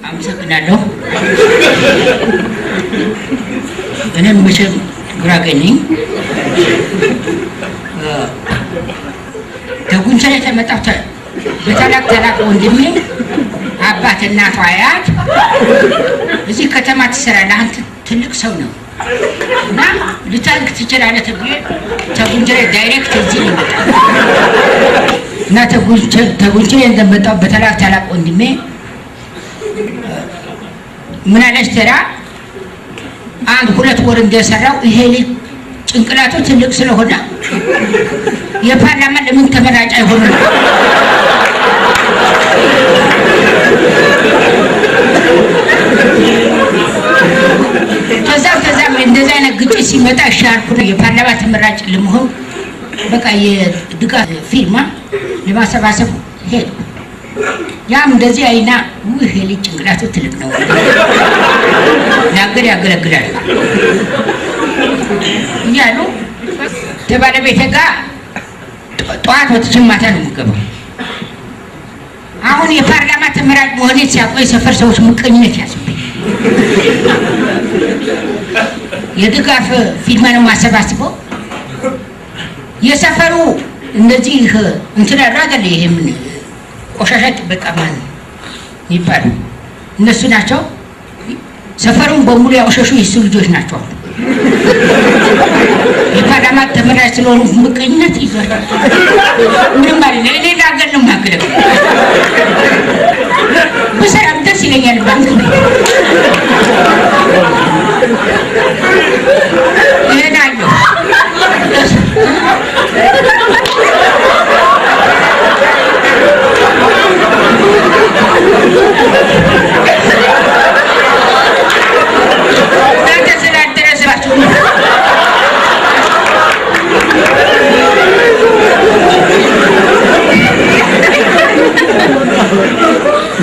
አመሰግናለሁ። እኔም መቼም ጉራጌ ነኝ። ተጉንቸሬ የተመጣሁ በታላቅ ታላቅ ወንድሜ አባት እናቷ አያት እዚህ ከተማ ትሰራለህ፣ አንተ ትልቅ ሰው ነው እና ልታድግ ትችላለህ ተብዬ ተጉንቸሬ direct እዚህ ነው የመጣሁት። እና ተጉንቸሬ እንደመጣሁ በታላቅ ታላቅ ወንድሜ ምን አለች ተራ አንድ ሁለት ወር እንደሰራው ይሄ ልጅ ጭንቅላቱ ትልቅ ስለሆነ የፓርላማ ለምን ተመራጭ አይሆንም? ከዛም እንደዛ አይነት ግጭት ሲመጣ እሺ አልኩና የፓርላማ ተመራጭ ለመሆን በቃ የድጋፍ ፊርማ ለማሰባሰብ ሄድኩ። ያም እንደዚህ አይና ውህ ልጅ ጭንቅላቱ ትልቅ ነው፣ ለሀገር ያገለግላል እያሉ ከባለቤቴ ጋር ጠዋት ወጥቼ ማታ ነው የምገባው። አሁን የፓርላማ ተመራጭ መሆኔ ሲያውቁ የሰፈር ሰዎች ምቀኝነት ያዙብኝ። የድጋፍ ፊርማ ነው የማሰባስበው። የሰፈሩ እንደዚህ እንትን ያሉ አይደል ይሄ ምን ቆሻሻ ጥበቃ ማን የሚባሉ እነሱ ናቸው። ሰፈሩን በሙሉ ያቆሸሹ የሱ ልጆች ናቸው። የፓርላማ ተመራጭ ስለሆኑ ምቀኝነት ይዟል። ምንም አይደለም። እኔ ለሀገር ነው የማገለግለው። ብሰራም ደስ ይለኛል። ባንክ ቤት ይሄን አየሁ። እናንተ ስላልደረሳችሁ ነው።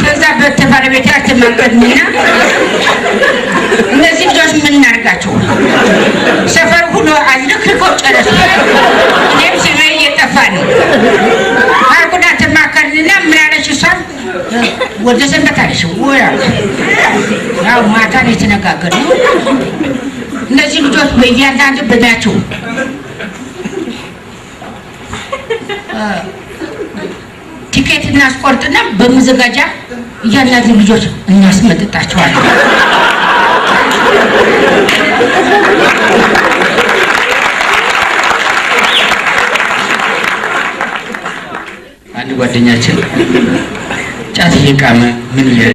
ከዛ በተባለቤቴ አልተማከርንና እነዚህ ልጆች ምን እናድርጋቸው? ሰፈር ሁሉ አዝረክርከው ጨረሱ። እኔም ስሜ እየጠፋ ነው አልኩና ተማከርንና ምን አለች እሷም ወደ ሰንበት አለች። ወይ ያው ማታ ነው የተነጋገርነው። እነዚህ ልጆች በእያንዳንዱ በእድሜያቸው ቲኬት እናስቆርጥና በመዘጋጃ እያንዳንዱ ልጆች እናስመጥጣቸዋለን። አንድ ጓደኛችን ጫት እየቃመ ምን